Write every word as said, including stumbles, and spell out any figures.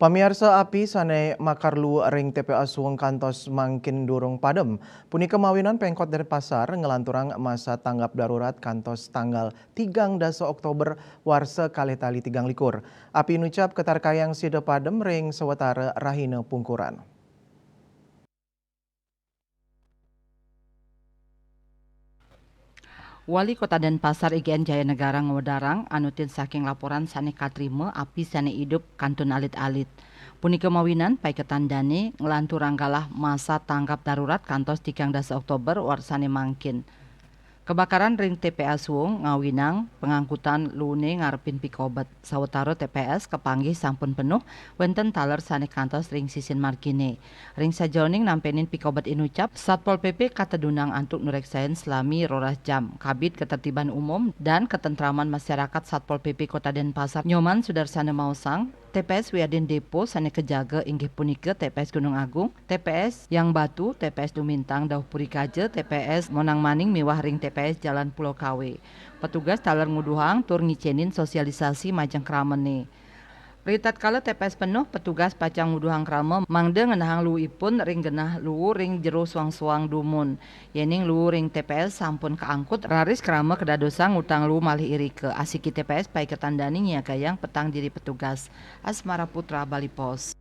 Pamiarsa, api sané makar luu ring T P A Suwung kantos mangkin durung padem. Punika mawinan Pemkot Denpasar nglanturang masa tanggap darurat kantos tanggal tigang dasa Oktober warsa kalih tali tigang likur. Api inucap katarkayang sida padem ring sawatara rahina pungkuran. Wali Kota Denpasar I G N Jaya Negara ngwedarang anutin saking laporan sané katrima, api sané idup kantun alit-alit. Punika mawinan paiketan dané nglanturang galah masa tanggap darurat kantos tigang dasa Oktober warsané mangkin. Kebakaran ring T P A Suwung ngawinang pangangkutan luuné ngarepin pikobet. Sawatara T P S kapanggih sampun penuh, wénten taler sané kantos ring sisin marginé. Ring sajeroning nampenin pikobet inucap, Satpol P P katedunang antuk nureksain salami roras jam. Kabid Ketertiban Umum dan Ketentraman Masyarakat Satpol P P Kota Denpasar Nyoman Sudarsana maosang, T P S wiadin depo sané kajaga inggih punika T P S Gunung Agung, T P S Yang Batu, T P S Lumintang Dauh Puri Kaja, T P S Monang Maning miwah ring T P S Jalan Pulau Kawe. Petugas taler nguduhang tur ngicénin sosialisasi majeng kramané. Ritatkala T P S penuh, petugas pacang nguduhang krama mangda ngenahang luuipun ring genah luu ring jero soang-soang dumun. Yéning luu ring T P S sampun kaangkut, raris krama kadadosang ngutang luu malih irika. Asiki T P S paiketan dané nyiagayang petang diri petugas. Asmara Putra, Bali Post.